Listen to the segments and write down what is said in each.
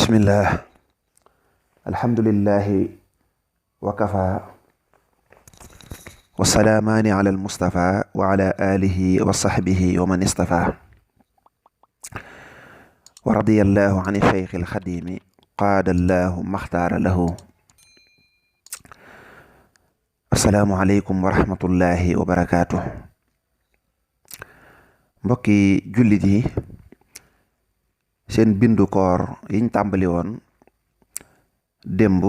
bismillah alhamdulillahi wa kafa wa salaamaani ala almustafa wa ala alihi wa sahbihi wa man istafa wa radiyallahu an shaykh alxadimi qaada allahu maxtaara lahu. assalaamu aleykum wa rahmatullahi wa barakaatu. mbokki jullit yi, seen bindu koor yiñ tàmbali woon démb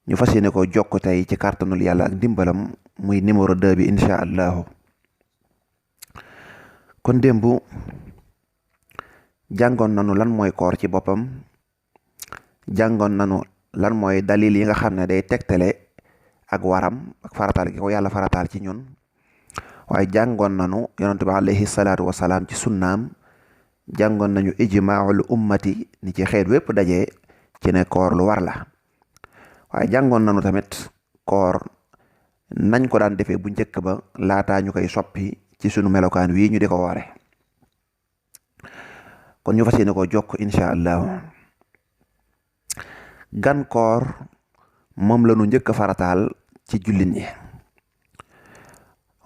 ñu fas yéene ko jokk tey ci kàttanul yàlla ak ndimbalam muy numéro 2 bi insha allahu. kon démb jàngoon nanu lan mooy koor ci boppam, jàngoon nanu lan mooy dalil yi nga xam ne day tegtale ak waram ak farataal gi ko yàlla farataal ci ñun, waaye jàngoon nanu yonentu bi alayhi salaatu wasalaam ci sunnaam, jàngoon nañu ijmaul ummati ni ci xeet wépp daje ci ne koor lu war la. waaye jàngoon nañu tamit koor nañ ko daan defee bu njëkk ba laataa ñu koy soppi ci sunu melokaan wii ñu di ko woore. kon ñu fas yéene ko jokk insha allahu. gan koor moom la ñu njëkk a farataal ci jullit ñi.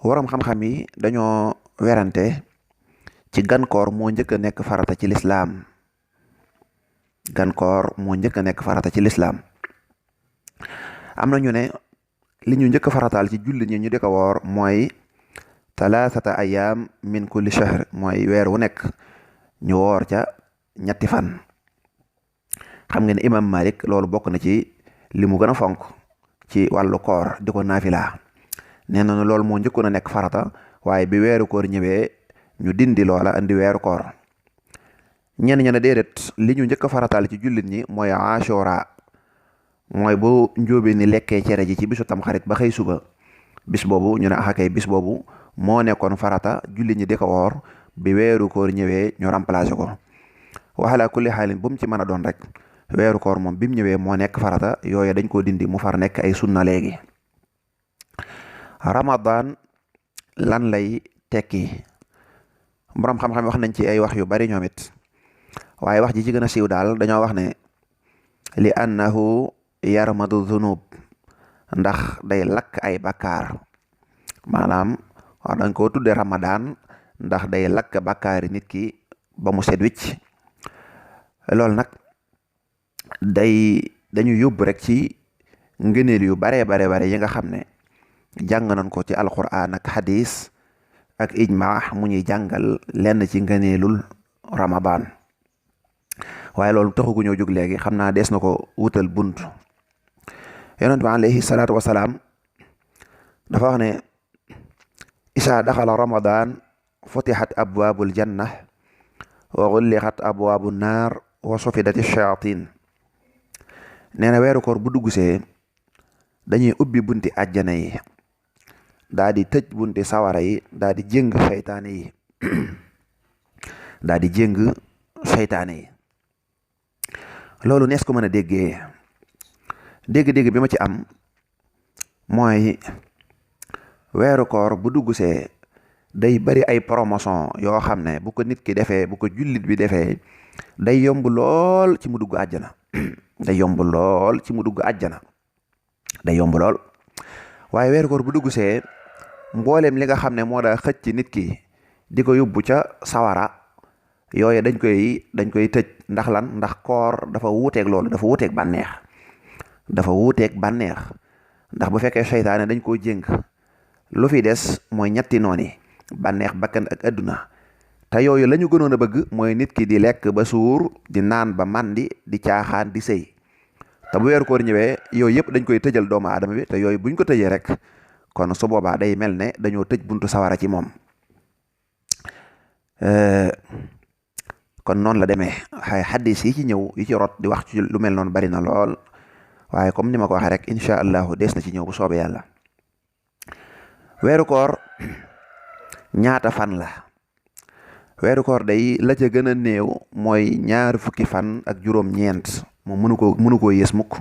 waram xam-xam yi dañoo werante ci gan koor moo njëkk a nekk farata ci lislaam. gan koor moo njëkk a nekk farata ci lislaam. am na ñu ne li ñu njëkk a farataal ci jullit ñi ñu di ko woor mooy talaatata ayaam min kulli shahr, mooy weer wu nekk ñu woor ca ñetti fan. xam nga ne imam Malik loolu bokk na ci li mu gën a fonk ci wàllu koor di ko naafila. nee na loolu moo njëkkoon a nekk farata, waaye bi weeru koor ñëwee ñu dindi loola andi weeru koor. ñenn ña ne déedéet, li ñu njëkk a farataal ci jullit ñi mooy ashura, mooy bu njóobee ni lekkee cere ji ci bisu tamxarit ba xëy suba, bis boobu ñu ne axakay bis boobu moo nekkoon farata jullit ñi di ko woor. bi weeru koor ñëwee ñu remplacé ko. waxala kulli xaalin bu mu ci mën a doon rek, weeru koor moom bi mu ñëwee moo nekk farata, yooyu dañ koo dindi mu far nekk ay sunna léegi. Ramadan lan lay tekki? boroom xam-xam wax nañ ci ay wax yu bari ñoom it, waaye wax ji ci gën a siiw daal dañoo wax ne li annahu yarmadu zunub, ndax day lakk ay bakkaar. maanaam wax dañ koo tudde Ramadan ndax day lakk bakkaari nit ki ba mu set wicc. loolu nag dañu yóbbu rek ci ngëneel yu bare yi nga xam ne jàng nañ ko ci alquran ak hadis ak ijma mu ñuy jàngal lenn ci ngëneelul Ramadan. waaye loolu taxugu ñoo jóg léegi, xam naa des na ko wutal bunt. yonent bi alayhi salaatu wasalaam dafa wax ne isa daxala Ramadan futixat abwaabul janna wa xullixat abwaabu naar wa sufidati shayatin. nee na weeru koor bu duggsee dañuy ubbi bunti àjjana yi, daa di tëj bunti sawara yi, daa di jéng seytaane yi daa di jéng seytaane yi. loolu nees ko mën a déggee, dégg-dégg bi ma ci am mooy weeru koor bu duggsee day bari ay promotion yoo xam ne bu ko nit ki defee, bu ko jullit bi defee, day yomb lool ci mu dugg àjjana day yomb lool ci mu dugg àjjana day yomb lool. waaye weeru koor bu duggsee mbooleem li nga xam ne moo daa xëcc ci nit ki di ko yóbbu ca sawara, yooyu dañ koy tëj. ndax lan? ndax koor dafa wuuteeg loolu, dafa wuuteeg bànneex. ndax bu fekkee seytaane dañ koo jéng, lu fi des mooy ñetti nooni: bànneex, bakkan ak adduna. te yooyu la ñu gënoon a bëgg mooy nit ki di lekk ba suur, di naan ba màndi, di caaxaan, di sëy. te bu weeru koor ñëwee yooyu yëpp dañ koy tëjal doomu aadama bi, te yooyu buñ ko tëjee rek kon su boobaa day mel ne dañoo tëj buntu sawara ci moom. kon noonu la demee. xay xaddis yi ci ñëw yi ci rot di wax ci lu mel noonu bari na lool, waaye comme ni ma ko waxee rek incha allahu des na ci ñëw bu soobee yàlla. weeru koor ñaata fan la? weeru koor day la ca gën a néew mooy 20 fukki fan ak juróom-ñeent, moom mënu koo yées mukk.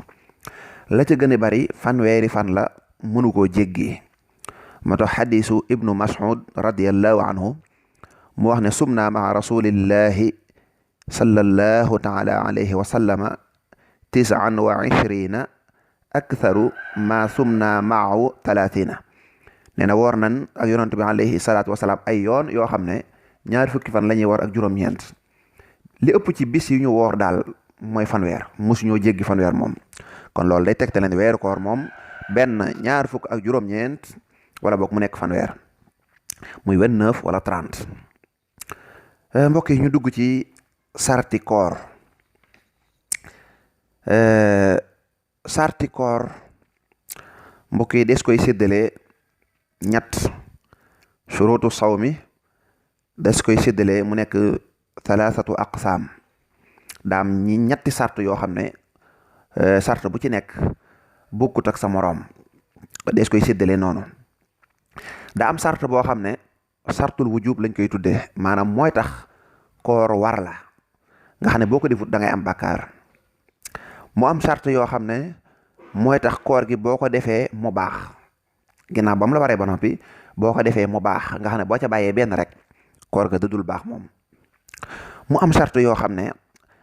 la ca gën a bari fanweeri fan la, mënu koo jéggi. moo tax xadisu ibnu Mas'ud radiyallahu anhu mu wax ne sumna maa rasulillahi sallallahu taala alayhi wa sallama 29 aktharu ma sumna maahu 30. nee na woor nan ak yonent bi alayhi salaatu wasalaam ay yoon yoo xam ne ñaar fukki fan la ñuy woor ak juróom-ñeent. li ëpp ci bis yu ñu woor daal mooy fanweer, mosuñoo jéggi fanweer moom. kon loolu day tegtale ne weeru koor moom benn ñaar fukk ak juróom-ñeent wala boog mu nekk fanweer, muy 29 wala 30. mbokk yi ñu dugg ci sarti koor. sarti koor mbokk yi des koy séddale ñett. shurutu sawmi des koy séddale mu nekk thalathatu aqsaam. daam ñetti sart yoo xam ne sart bu ci nekk bokkut ak sa moroom, des koy séddale noonu. daa am sart boo xam ne sartul wujub lañ koy tuddee, maanaam mooy tax koor war la, nga xam ne boo ko defut da ngay am bàkkaar. mu am sart yoo xam ne mooy tax koor gi boo ko defee mu baax, ginnaaw ba mu la waree ba noppi boo ko defee mu baax, nga xam ne boo ca bàyyee benn rek koor ga dëdul baax moom. mu am sart yoo xam ne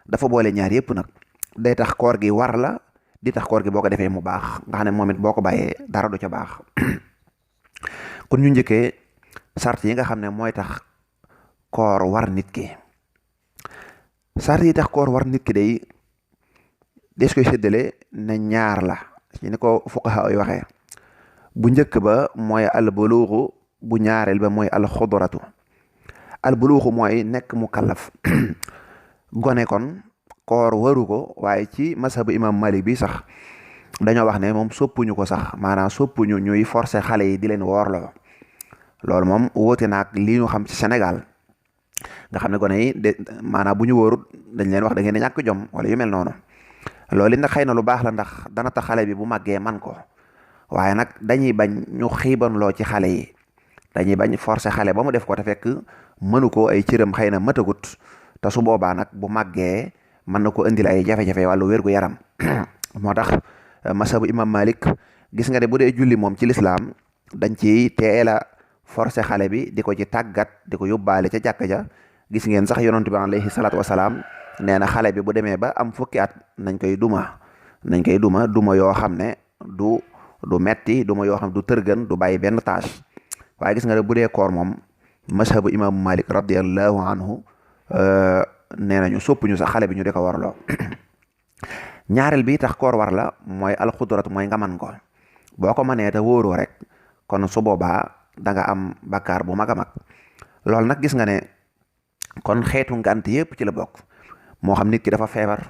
dafa boole ñaar yépp nag, day tax koor gi war la, di tax koor gi boo ko defee mu baax, nga xam ne moom it boo ko bàyyee dara du ca baax. kon ñu njëkkee sart yi nga xam ne mooy tax koor war nit ki. sart yi tax koor war nit ki day des koy séddale ne ñaar la, ci ni ko fuqaha yi waxee. bu njëkk ba mooy al buluuxu, bu ñaareel ba mooy al xudratu. al buluuxu mooy nekk mu kallaf. gone kon koor waru ko, waaye ci mazhabu imam Malik bi sax dañoo wax ne moom soppuñu ko sax, maanaam soppuñu ñuy forcer xale yi di leen woorloo. loolu moom wóote naag lii ñu xam ci Sénégal, nga xam ne gone yi de maanaam bu ñu wóorut dañ leen wax da ngeen di ñàkk jom wala yu mel noonu. loolu it nag xëy na lu baax la, ndax dana tax xale bi bu màggee man ko, waaye nag dañuy bañ ñu xiibanloo ci xale yi, dañuy bañ forcer xale ba mu def ko te fekk mënu ko, ay cëram xëy na matagut, te su boobaa nag bu màggee mën na ko indil ay jafe-jafe wàllu wérgu yaram. moo tax masabu imam Malik gis nga ne bu dee julli moom ci lislaam dañ ci teel a forcer xale bi, di ko ci tàggat, di ko yóbbaale ca jàkka ja. gis ngeen sax yonent bi alayhi salaatu wasalaam nee na xale bi bu demee ba am fukki at nañ koy duma yoo xam ne du metti, duma yoo xam du tërgën, du bàyyi benn tâche. waaye gis nga ne bu dee koor moom mazhabu imam Malik radiyallahu anhu nee nañu soppuñu sax xale bi ñu di ko warloo. ñaareel bi tax koor war la mooy alxudrat, mooy nga man ko. boo ko mënee te wóoroo rek kon su boobaa da nga am bakkaar bu mag a mag. loolu nag gis nga ne kon xeetu ngant yépp ci la bokk. moo xam nit ki dafa feebar,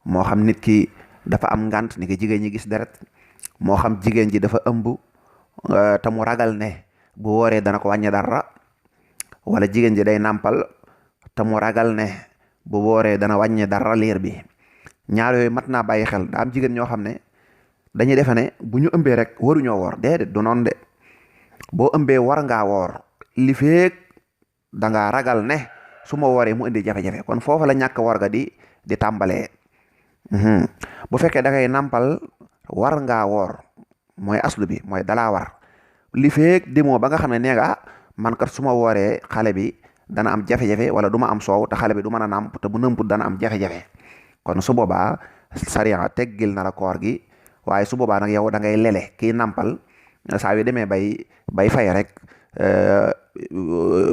moo xam nit ki dafa am ngant, ni ki jigéen ñi gis deret, moo xam jigéen ji dafa ëmb te mu ragal ne bu wooree dana ko wàññi dara, wala jigéen ji day nàmpal te mu ragal ne bu wooree dana wàññi dara liir bi. ñaar yooyu mat naa bàyyi xel. daa am jigéen ñoo xam ne dañuy defe ne bu ñu ëmbee rek waruñoo woor. déedéet, du noonu de. boo ëmbee war ngaa woor li feek da ngaa ragal ne su ma wooree mu indi jafe-jafe, kon foofa la ñàkk war ga di tàmbalee. bu fekkee da ngay nàmpal war ngaa woor, mooy aslu bi, mooy dalaa war li feek demoo ba nga xam ne nee nga man kat su ma wooree xale bi dana am jafe-jafe, wala du ma am soow te xale bi du mën a nàmp, te bu nëmput dana am jafe-jafe. kon su boobaa sariya teggil na la koor gi, waaye su boobaa nag yow da ngay lele kii nàmpal saa yu demee bay fay rek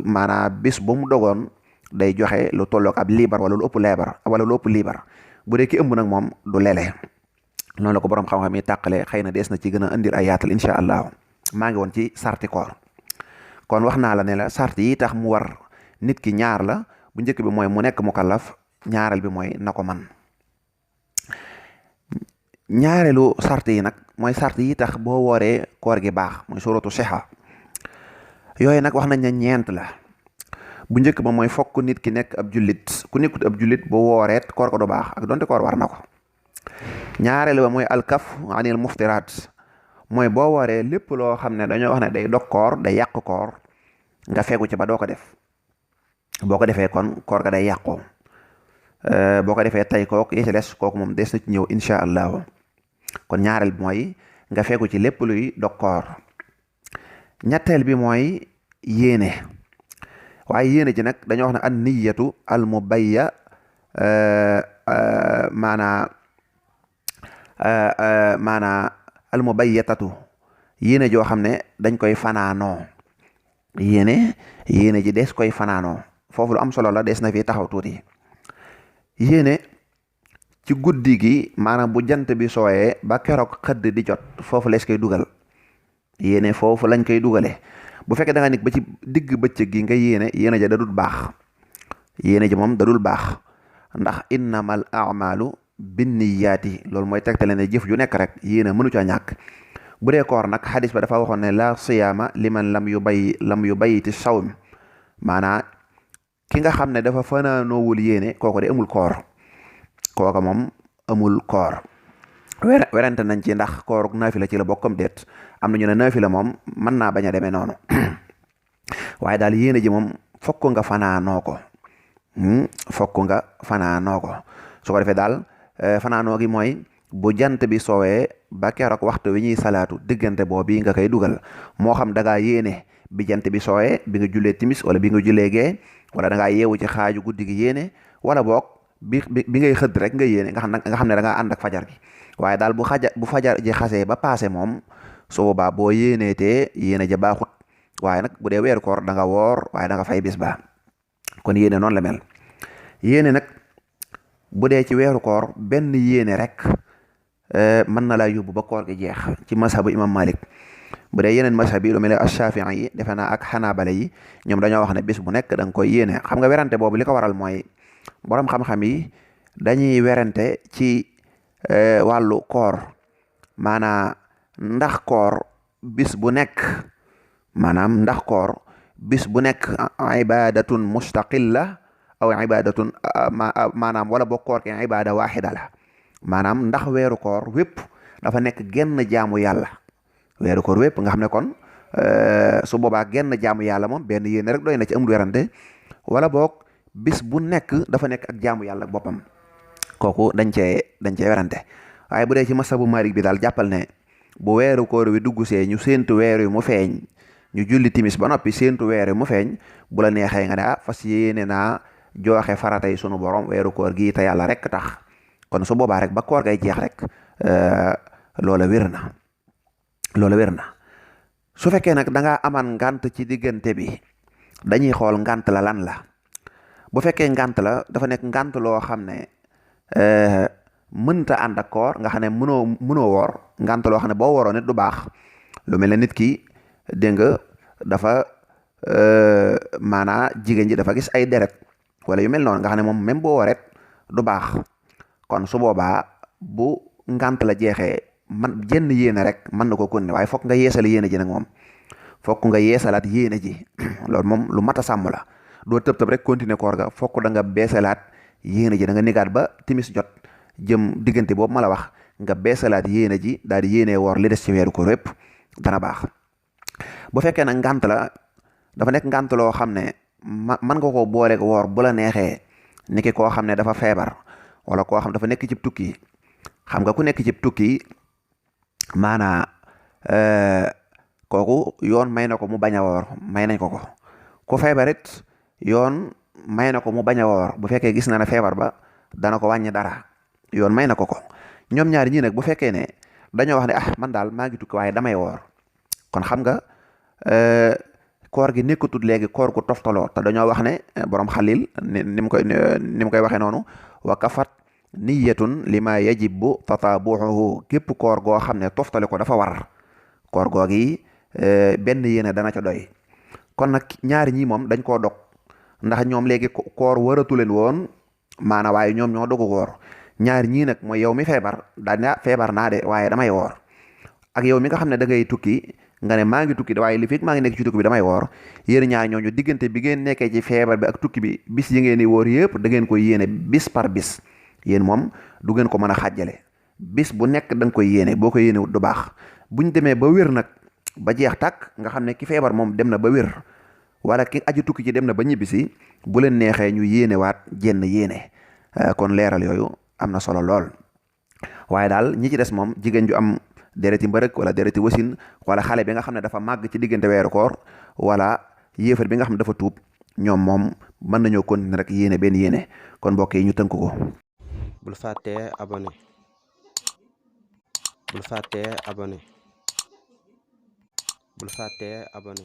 maanaam bis bu mu dogoon day joxe lu tollook ab liibar wala lu ëpp liibar. bu dee ki ëmb nag moom du lele. noonu la ko borom xam-xam yi tàqale, xëy na dees na ci gën a indil ay yaatal incha allah. maa ngi woon ci sarti koor. kon wax naa la ne la sart yi tax mu war nit ki ñaar la. bu njëkk bi mooy mu nekk mukallaf, ñaareel bi mooy na ko man. ñaareelu sart yi nag mooy sart yi tax boo wooree koor gi baax, mooy suratu siha. yooyu nag wax nañ ne ñeent la. bu njëkk ba mooy fokk nit ki nekk ab jullit. ku nekkut ab jullit bu wooreet koor ko du baax, ak donte koor war na ko. ñaareel ba mooy alkaf anil muftiraat, mooy boo wooree lépp loo xam ne dañoo wax ne day dog koor, day yàq koor, nga fegu ci ba doo ko def. boo ko defee kon koor ga day yàqoo. boo ko defee tay kook yi ci des kooku moom des na ci ñëw incha allahu. kon ñaareel bi mooy nga fegu ci lépp luy dog koor. ñetteel bi mooy yéene. waaye yéene ji nag dañoo wax ne an niyatu al mubayya maanaa maanaa almubayyatatu yéene joo xam ne dañ koy fanaanoo yéene ji des koy fanaanoo foofu lu am solo la des na fi taxaw tuuti. yéene ci guddi gi maanaam bu jant bi sooyee ba keroog xëdd di jot foofu lees koy dugal yéene foofu lañ koy dugale bu fekkee da nga nekk ba ci digg bëccëg gi nga yéene ja dadul baax yéene ji moom dadul baax ndax innamal a'malu binniyaati loolu mooy tegtale ne jëf ju nekk rek yéene mënu ca ñàkk. bu dee koor nag xadis ba dafa waxoon ne la siyaama liman lam yu bayti sawm maanaa ki nga xam ne dafa fanaanoowul yéene kooku de amul koor kooka moom amul koor werante nañ ci ndax koor naafila ci la bokkam déet am na ñu ne naafila moom mën naa bañ a demee noonu waaye daal yéene ji moom fokk nga fanaanoo ko su ko defee daal fanaanoo gi mooy bu jant bi soowee ba keroog waxtu wi ñuy salaatu diggante boobu nga koy dugal moo xam da ngaa yéene bi jant bi soowee bi nga jullee timis wala bi nga jullee gee wala da ngaa yeewu ci xaaju guddi gi yéene wala boog bi ngay xëdd rek nga yéene nga xam ne da ngaa ànd ak fajar gi waaye daal bu fajar ji xasee ba paase moom su boobaa boo yéeneetee yéene ja baaxut waaye nag bu dee weeru koor da nga woor waaye da nga fay bis ba kon yéene noonu la mel. yéene nag bu dee ci weeru koor benn yéene rek mën na laa yóbbu ba koor gi jeex ci mazhabu imam Malik. bu dee yeneen mazhab yi lu mel ne Ash-Shafi'i yi defe naa ak Hanabala yi ñoom dañoo wax ne bis bu nekk da nga koy yéene xam nga werante boobu li ko waral mooy borom xam-xam yi dañuy werante ci wàllu koor maanaam ndax koor bis bu nekk ibadatun mustaqilla aw ibadatun maanaam wala boo koor ki ibada waxida la maanaam ndax weeru koor wépp dafa nekk genn jaamu yàlla weeru koor wépp nga xam ne kon su boobaa genn jaamu yàlla moom benn yéene rek doy na ci amul werante wala boog bis bu nekk dafa nekk ak jaamu yàlla boppam kooku dañ cee werante waaye bu dee ci masabu Maalik bi daal jàppal ne bu weeru koor wi dugg see ñu séentu weer wi mu feeñ ñu julli timis ba noppi séentu weer wi mu feeñ bu la neexee nga ne fas yéene naa joxe faratay sunu borom weeru koor gi te yàlla rek tax kon su boobaa rek ba koor gay jeex rek loola wér na su fekkee nag da ngaa aman ngant ci diggante bi dañuy xool ngant la lan la bu fekkee ngant la dafa nekk ngant loo xam ne mënta ànd ak koor nga xam ne mënoo woor ngant loo xam ne boo wooroo nit du baax lu mel ne nit ki dégg nga dafa maanaa jigéen ji dafa gis ay deret wala yu mel noonu nga xam ne moom même boo woret du baax kon su boobaa bu ngant la jeexee man jenn yéene rek mën na ko continuer waaye fokk nga yeesal yéene ji nag moom fokk nga yeesalaat yéene ji loolu moom lu mat a sàmm la doo tëb rek continuer koor ga fokk da nga beesalaat yéene ji da nga nigaat ba timis jot jëm diggante boobu ma la wax nga beesalaat yéene ji daal di yéenee woor li des ci weeru koor yépp dana baax. bu fekkee nag ngant la dafa nekk ngant loo xam ne man nga ko booleeg woor bu la neexee niki koo xam ne dafa feebar wala koo xam dafa nekk cib tukki xam nga ku nekk cib tukki maanaa kooku yoon may na ko mu bañ a woor may nañ ko ku feebarit yoon may na ko mu bañ a woor bu fekkee gis na ne feebar ba dana ko wàññi dara yoon may na ko ñoom ñaari ñii nag bu fekkee ne dañoo wax ne man daal maa ngi tukki waaye damay woor kon xam nga koor gi nekkatut léegi koor gu toftaloo te dañoo wax ne borom xalil ni mu koy waxee noonu wa kafat niyatun lima yajibu tataabuhu képp koor goo xam ne toftale ko dafa war koor googi benn yéene dana ca doy kon nag ñaari ñii moom dañ koo dog ndax ñoom léegi koor waratu leen woon maana waaye ñoom ñoo dogu woor ñaari ñii nag mooy yow mi feebar daal feebar naa de waaye damay woor ak yow mi nga xam ne da ngay tukki nga ne maa ngi tukki waaye li fekk maa ngi nekk ci tukki bi damay woor yéen ñaar ñooñu diggante bi ngeen nekkee ci feebar bi ak tukki bi bis yi ngeen di woor yëpp da ngeen koy yéene bis par bis yéen moom du ngeen ko mën a xàjjale bis bu nekk da nga koy yéene boo ko yéene wut du baax buñ demee ba wér nag ba jeex tàkk nga xam ne ki feebar moom dem na ba wér wala ki aju tukki ci dem na ba ñibbisi bu leen neexee ñu yéene waat jenn yéene kon leeral yooyu am na solo lool waaye daal ñi ci des moom jigéen ju am dereti mbërëk wala dereti wasin wala xale bi nga xam ne dafa màgg ci diggante weeru koor wala yéefar bi nga xam ne dafa tuub ñoom moom mën nañoo continuer rek yéene benn yéene kon mbokk yi ñu tënk ko. bul fàttee abonné bul fàttee abonné bul fàttee abonné